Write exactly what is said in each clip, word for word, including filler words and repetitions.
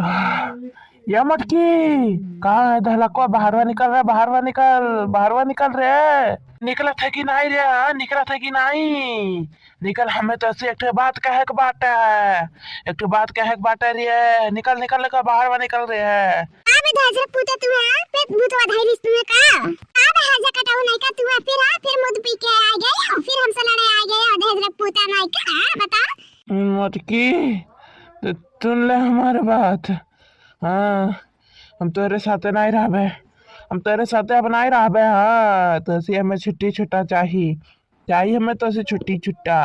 या मटकी, कहाँ है दहलकवा? बाहरवा निकल रे, बाहरवा निकल, बाहरवा निकल रे। निकलत है कि नाहीं रे? हाँ, निकलत है कि नाहीं? निकल, हमें तोसे एक ठे बात कहे के बाटे, एक ठे बात कहे के बाटे रे। निकल, निकल, निकल, बाहरवा निकल रे। का बे धजरक पूता तू, हाँ? पेट भूतवा धइलिस तुम्हें का? का बे हजा कटाऊ नाहीं का तू, फिर, हाँ? फिर मुद पी के आ गए, फिर हमसे लड़े आ गए, धजरक पूता नाहीं का, हाँ? बता। मटकी, तो सुन ले हमार बात। हाँ, हम तोरे साथे नाहीं रहबे, हम तोरे साथे अब नाहीं रहबे। हाँ, तोसे हमें छुट्टी छुट्टा चाही, चाही हमें तोसे छुट्टी छुट्टा।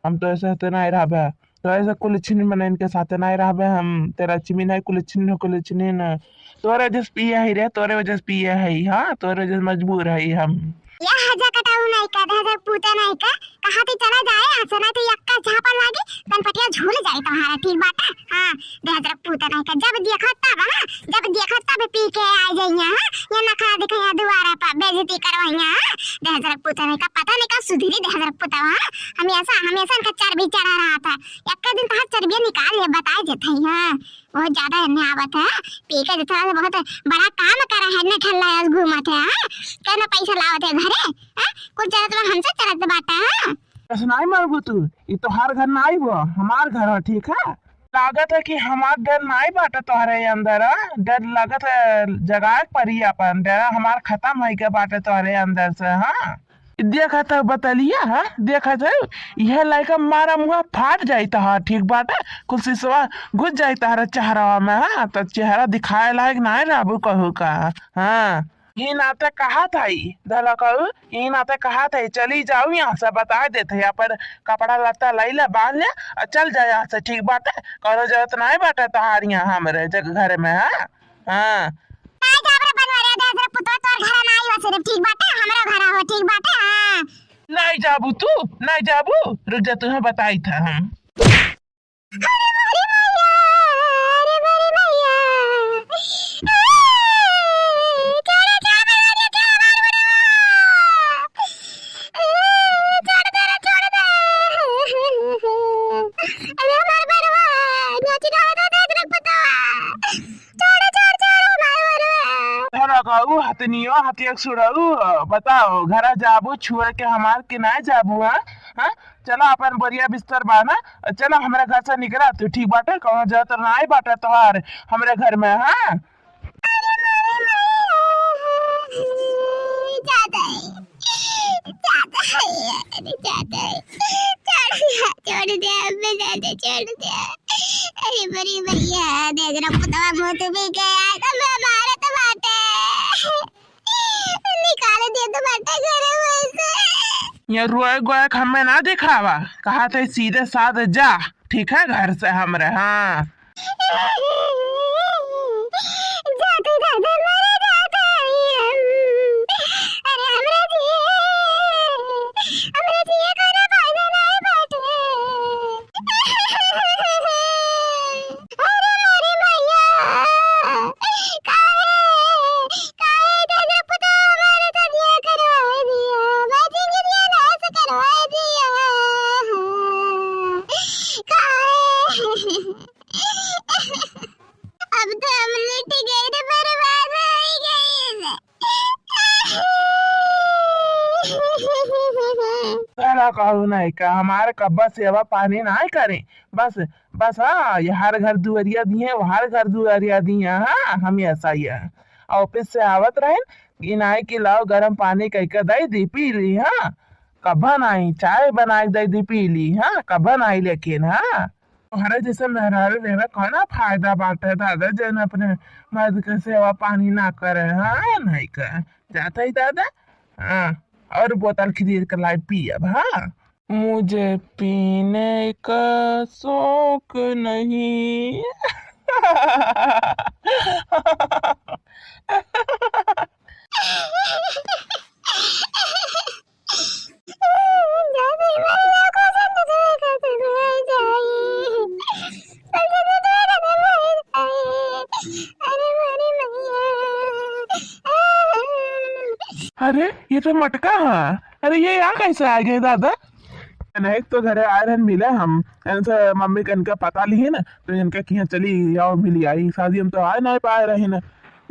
हम तोरे साथे नाहीं रहबे, तोरे से कुलछिन मनइन के साथे नाहीं रहबे हम। तेरा चिमिन है कुलछिन, कुलछिन। तोरे वजह से पिए है रे, तोरे वजह से पिए है। हाँ, तोरे वजह से मजबूर है हम। या हजा कटाऊ नाहीं का, धजरक पूता नाहीं का, कहाँ ती चला जाए, ऐसे ना तो यक्का झापा लागे, कनपटिया झूल जाए तुम्हारा, ठीक बाटे? हाँ, धजरक पूता नाहीं का, जब देखो तब, हाँ, जब देखो तब पी के आ जाइया, हाँ, ये नखरा दिखाइया दुआरा पर, बेइज्जती करवाइया, हाँ, धजरक पूता नाहीं का, पता नाहीं का सुधरी धजरक पूता, हाँ, हमेशा, हमेशा इनका चर्बी चढ़ा रहा था, यक्का दिन तो हाथ चर्बिया निकाल ले, बताए देते हैं, हाँ। बहुत ज्यादा एन्ने आवत है, पी के जितना से बहुत बड़ा काम करा है, एन्ने ठल्ला है, घूमत है, हाँ? केतना पैसा लावत है घरे, हाँ? कुछ चलत बा हमसे चलत बाटा, हाँ? बस नाहीं मरबू तू, ई तोहार घर नाहीं बा, हमार घर है, ठीक है? लागत है कि हमार डर नाहीं बाटे तोहरे अंदर, हाँ? डर लागत है, जगाए के पड़ी अपन डर, हमार खतम होई के बाटे तोहरे अंदर से, हाँ? देखत है बतलिया, हाँ? देखत है, इहे लइका मारा मुँह फाट जाई तोहार, ठीक बाटे? कुल सिसवा घुस जाई तोहरा चेहरवा में, हाँ? तो चेहरा दिखाए लायक नाहीं रहबू कहू का, हाँ? ई नाते कहत हई, धलकऊ, ई नाते कहत हई, चली जाऊ यहाँ से, बताए देत हई, अपन कपड़ा लत्ता लई ले, बांध ले, और चल जा यहाँ से, ठीक बाटे? कौनो जरूरत नाहीं बाटे तोहार यहाँ हमरे जग-, घर में, हाँ? हाँ। नाहीं जाब रे बनवरिया, धजरक पुतवा, तोर घरा नाहीं हो सिर्फ, ठीक बाटे? हमरो घरा हो, ठीक बाटे? हाँ। नाहीं जाबू तू, नाहीं जाबू? रुक जा, तुम्हें बताई था हम। अरे मोरी मैया, अरे मोरी मैया। आ, छोड़, छोड़, बनवरिया, छोड़, मार, मार, मार। आ, छोड़ दे रे, छोड़ दे। अरे हमार बड़वा, नाची गावे दे, धजरक पुतवा। छोड़, छोड़, छोड़, मार, मार, मार। धलकऊ, हथनियो, हथिया के सुड़ऊ, बताओ, घरा जाबू छोड़ के हमार कि नाहीं जाबू, हाँ? हाँ? चला, अपन बोरिया बिस्तर बांधा, चला, हमरे घर से निकला तू, ठीक बाटे? कौनो जरूरत नाहीं बाटे तोहार हमरे घर में, हाँ? अरे मोरे मैया, ज्यादा है, ज्यादा है, अरे ज्यादा है। छोड़ दे, छोड़ दे, अम्मे ज्यादा छोड़ दे। अरे बड़ी भैया, धजरक पुतवा मुँह तो भी गया, तो मैं मारत बाटे। निकाल दे तो बाटे घरे में से। ये रोए गोए के हमें ना दिखावा, कहा थे सीधे साधे जा, ठीक है, घर से हमरे, हाँ। जाते दादा मरे जाते हैं हम। अरे हमरे जिए, हमरे जिए कोनो फायदा नहीं बाटे। अरे मोरे मैया, काहे, काहे दादा पुतवा हमारे तो बियाह करवाए दिया, हमार जिंदगी नाश करवाए दिया। काहे? अब तो हम लुट गए रे, बर्बाद हो गए रे। धलकऊ नाहीं का, हमार कब्बा सेवा पानी नाहीं करे। बस, बस, हाँ, ये हर घर दुआरिया दिए, वो हर घर दुआरिया दिए, हाँ, हमेशा ये। ऑफिस से आवत रहे, इनाई के लाओ गरम पानी कह के दे दी, पी ली, हाँ। कब्बा नाहीं, चाय बना के दे दी, पी ली, हाँ, कब्बा नाहीं, लेकिन, हाँ। तोहरे जैसे मेहरारू लेवे कौना फायदा बाटे दादा, जौन अपने मर्द के सेवा पानी ना करे, हाँ, नाहीं का। जात है दादा, हाँ, और बोतल खरीद के लाई पियब, हाँ। मुझे पीने का शौक नहीं। अरे, ये तो मटका है। अरे, ये यहाँ कैसे आ गए दादा? नहीं तो घरे आए रहन मिले हम, इनसे मम्मी के इनका पता लिहिन, तो इनका किहाँ चली आओ मिली आई। शादी हम तो आए नहीं पाए रहिन,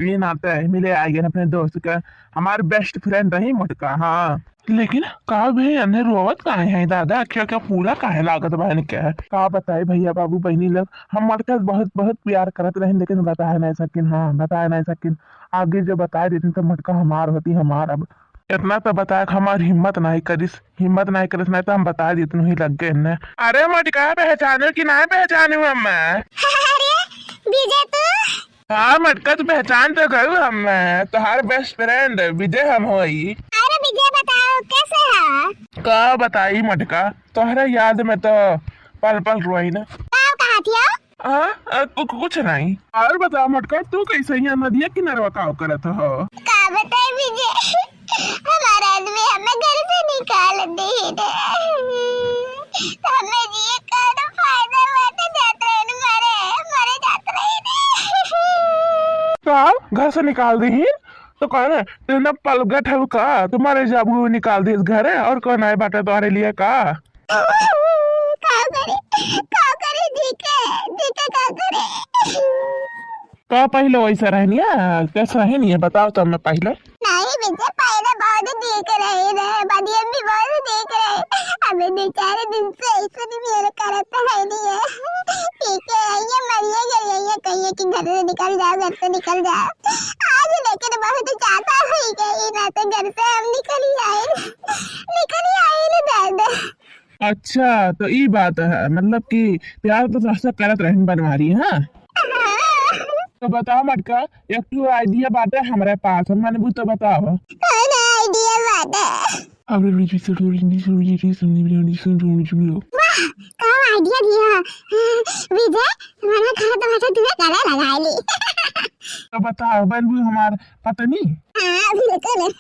ये नाते मिले आए गए अपने दोस्त का। हमार best friend रही मोटका। हाँ, लेकिन का भे, एन्हे रोवत काहे है दादा? अँखिया का पूरा काहे लागत बा इनके? का बताई भइया बाबू बहिनी लोग, हम मटका से बहुत बहुत प्यार करत रहिन, लेकिन बताए नहीं सकिन। हाँ, बताए नहीं सकिन। आगे जो बताए देतिन तो मटका हमार होती, हमार। अब इतना तो बताए के हमार हिम्मत नहीं करिस, हिम्मत नहीं करिस, नहीं तो हम बताए देतिन, वही लग गए इन्हें। अरे मटका, पहचाने कि नहीं पहचाने हमें? अरे विजय तू? हाँ मटका, तू पहचान तो गयू हमें, तोहार best friend विजय हम होई। अरे विजय बताओ कैसे है? का बताई मटका, तोहरे याद में तो पल पल रोई ना। का कहा थी? हाँ, अ, कु-, कु-, कुछ नहीं। और बताओ मटका, तू कैसे यहाँ नदिया किनारवा का करत हो? का बताई विजय, हमार आदमी हमें घर से निकाल दिहिन। तो हमें जिए का तो फायदा बाटे, जात रहिन मरे, मरे जात रहिन। का? घर से निकाल दिहिन? तो कौन, तू ना पलगट हऊ का? तुम्हारे जब वो निकाल दिहिस घरे, और कौन आए बाटे तुम्हारे लिए का? का करे, का करे, जी के, जी के का करे? का पहिले वैसे रहनी है? कैसे रहनी है? बताओ तो हमें पहिले। नहीं विजय, पहिले बहुत नीक रहे रहे, बनिया भी बहुत नीक रहे। हमें दो चार दिन से ऐसे नहीं मेल करत है नहीं है। ठीक है, ये मरिए गए, ये कहिए कि घर से निकल जाओ, घर से निकल जाओ। आज लेकिन बहुत ज्यादा हो गई ना, तो घर से हम निकल ही आए, निकल ही आए ना दादा। अच्छा, तो ई बात है, मतलब कि प्यार तो तोहसे करत रहन बनवारी, हाँ? तो बताओ मटका, एक ठो idea बाटे हमरे पास, हम मानबू तो बताओ। कौन idea बाटे? वाह, का idea दिया विजय, हमारा खाना तो तुझे गला लगा ली। तो बताओ, बनबू हमार पत्नी? हाँ, बिल्कुल।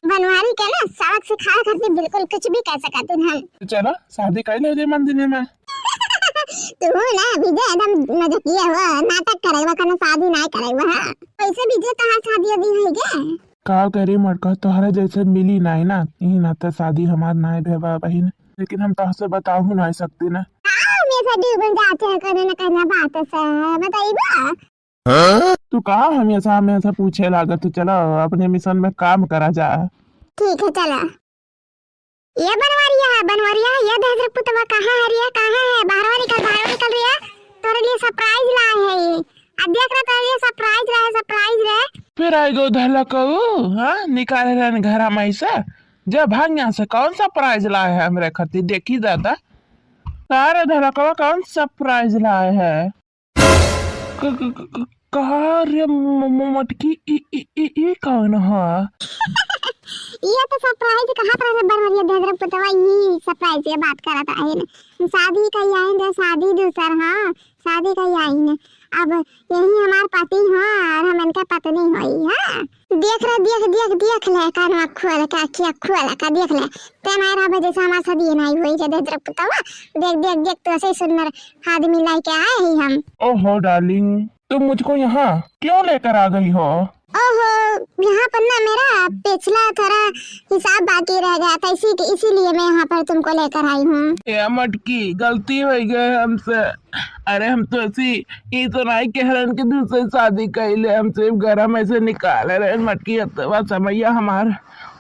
बनवारी के ना सबक सिखाए खातिर बिल्कुल कुछ भी कह सकत हन हम। तो चलो, शादी कर ले दे मंदिर में। तू ना विजय एकदम मजाकिया हुआ, नाटक करेगा, कोनो शादी नाय करेगा। हाँ, वैसे विजय तोहार शादी अभी है क्या? का करे मटका, तोहरा जैसे मिली नाय ना, यही नाते शादी हमार नाय भे बा बहिन। लेकिन हम तोहसे बताहू नाय सकते ना। हाँ, हमेशा डूबल जाते हैं कोनो ना कोनो बात से, बताइबा? तू का हमेशा, हमेशा पूछे लागत? तू चला अपने mission में काम करा जा। ठीक है, चला। ये बनवरिया, बनवरिया, ये दहिजरा पुतवा कहाँ है रे? कहाँ है? बाहरवा निकल, बाहरवा निकल रे। तोरे लिए surprise लाए है ये। आ देख रे, तोरे लिए surprise लाए, surprise रे। फिर आइ गो धलकऊ, हाँ? निकाले रहन घरा में से। जा भाग यहाँ से, कौन surprise लाए है हमरे खातिर? देखी दादा। का रे धलकवा, कौन surprise लाए है? क-, क-, क-, क-, का रे म-, म-, मटकी, ई, ई, ई, ई कौन ह? ये तो surprise कहाँ पर है, बनवरिया दहिजरा पुतवा, ई surprise ये बात करत आइन। शादी कइ आइन रे, शादी दूसर, हाँ, शादी कइ आइन। अब यही हमार पति हो और हम इनका पत्नी होई, हाँ। देख रे, देख, देख, देख ले, कानवा खोल के, अखिया खोल के देख ले। ते नाय रहबे जैसे हमार शादी नाय होई रे दहिजरा पुतवा। देख, देख, देख, तो ऐसे ही सुंदर आदमी लेके आए ही हम। ओहो darling, तुम मुझको यहाँ क्यों लेकर आ गई हो? ओहो, यहाँ पर ना मेरा पिछला थोड़ा हिसाब बाकी रह गया था, इसी, इसीलिए मैं यहाँ पर तुमको लेकर आई हूँ। ए मटकी, गलती होइ गए हमसे। अरे हम तो ऐसी, ई तो नाय कह रहन कि दूसरे शादी कइले, हम सिर्फ घर में से निकाले रहन मटकी, अतवा समैया हमार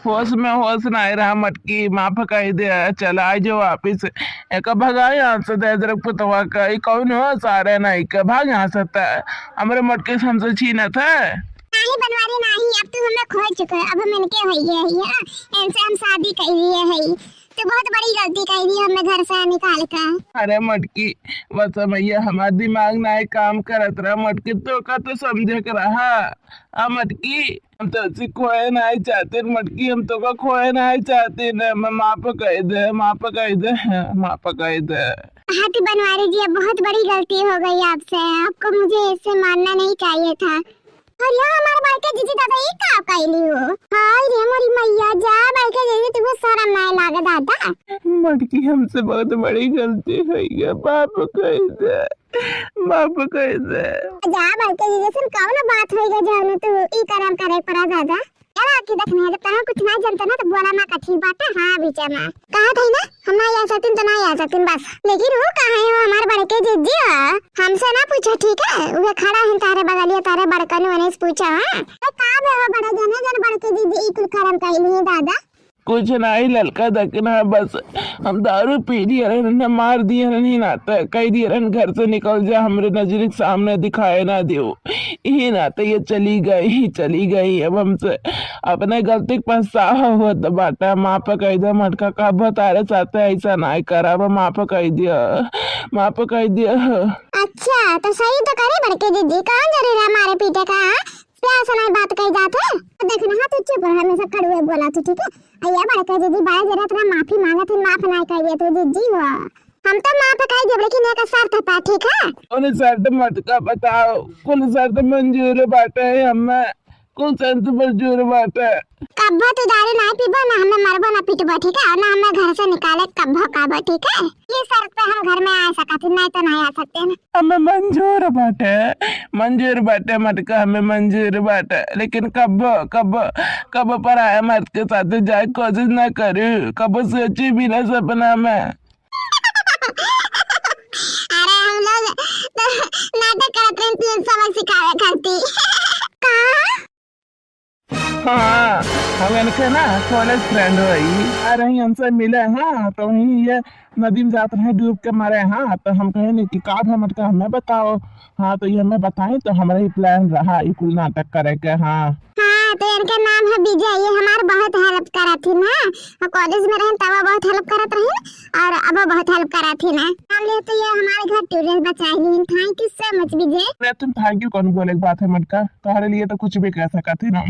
होश में होश नाय रहा मटकी, माफ कइ दे, चला जो वापिस। एका भगा यहाँ से दहिजरा पुतवा का, ई कौन हो सारे नाई का, भाग यहाँ से त, हमरे मटकी से हमसे छीनत है। नाही बनवारी नाही, अब तू हमें खोज चुके हो, अब हम इनके होइए ही, हाँ, इनसे हम शादी कइ लिए है। तू बहुत बड़ी गलती कइ दी हमें घर से निकाल के। अरे मटकी, बस भैया हमार दिमाग नाय काम करत रहा मटकी, तो का तो समझे के रहा। आ मटकी, हम तो ऐसी खोए नाय चाहते मटकी, हम तो का खोए नाय चाहते न, म-, माफ कइ दे, माफ कइ दे, माफ कइ दे। हाँ तो बनवारी जी, अब बहुत बड़ी गलती हो गई आपसे, आपको मुझे ऐसे मानना नहीं चाहिए था। और यहाँ हमारे बड़के जीजी दादा ये का कइली हो? हाय रे मोरी मैया, जा बड़के जीजी, तुम्हें शर्म नाय लागे दादा? मटकी, हमसे बहुत बड़ी गलती होइ गई, माफ कइ दे, माफ कइ दे। जा बड़के जीजी, सुन कौन बात होइ गई जानो तू ई करम करे पड़ा दादा? बाटा कि देखने, जब तहाँ कुछ ना जानते ना तो बोला ना का ठीक बाटा। हाँ, बीचे में कहा था ना, हम ना आ सकतीन तो ना आ सकतीन बस। लेकिन वो कहाँ है, वो हमारे बड़के जिज्जी है, हमसे ना पूछो, ठीक है? वो खड़ा है तारे बगलिया, तारे बड़कन वने से पूछो। हाँ, ए, का बे हो बड़े जने, जन बड़के जिज्जी ई कुल करम कैली है दादा? कुछ नाही ललका दकना, बस हम दारू पी लिए रहन, मार दिए रहन, ही नाते कह दिए रहन घर से निकल जा, हमरे नजर के सामने दिखाए ना दियो। यही नाते ये चली गई, चली गई। अब हमसे अपने गलती के पछतावा होत बाटे। माफ कह दे मटका, कब तारे साथे ऐसा नाही करब, माफ कह दिया, माफ कह दिया। अच्छा, तो सही तो करे बड़के जिज्जी, कौन जरूरी है मारे पीटे का, हाँ? प्यार से नहीं बात कही जात है। तो देख ना, तू चुप रह, हमेशा कड़ुए बोला तू, ठीक है? अय्या बड़का जिज्जी, बड़ा जरा इतना माफी मांगत है, माफ नहीं कह दिया तू जिज्जी हो। हम तो माफ कह देब, लेकिन एक शर्त पा, ठीक है? कौन शर्त मटका बताओ, कौन शर्त मंजूर बाटे हमें, कौन शर्त मंजूर बाटे? कब्बो तू दारू नहीं पीबो, ना हमें मरबो, ना पिटबो, ठीक है? और ना हमें घर से निकाले कब्बो कब्बो, ठीक है? ये शर्त पे हम घर में आ सकत ही, नहीं तो नहीं आ सकते ना। हमें मंजूर बाटे, मंजूर बाटे मटका, हमें मंजूर बाटे, लेकिन कब्बो, कब्बो, कब्बो पराया मर्द के साथ जाए कोशिश ना करू, कब्बो सोची भी ना सपना में। अरे हम लोग तो नाटक करत रहे, तीन सबक सिखावे खातिर। का? हाँ, हम इनके ना कॉलेज फ्रेंड हई, आ रही हमसे मिले। हाँ, तो वहीं ये नदी में जात रहे डूब के मरे। हाँ, तो हम कहे नहीं कि का भा मटका हमें बताओ। हाँ, तो ये हमें बताई तो हमारा ही प्लान रहा ई कुल नाटक करे के। हाँ। हाँ, तो इनके नाम है विजय, ये हमार बहुत हेल्प करत थी ना, हम कॉलेज में रहन तब बहुत हेल्प करत रही और अब बहुत हेल्प करत थी ना। नाम ले तो ये हमारे घर टूरिस्ट बचाई ली। Thank you so much विजय। अरे तुम थैंक यू कौन बोले के बात है मटका, तुम्हारे लिए तो कुछ भी कह सकत है ना।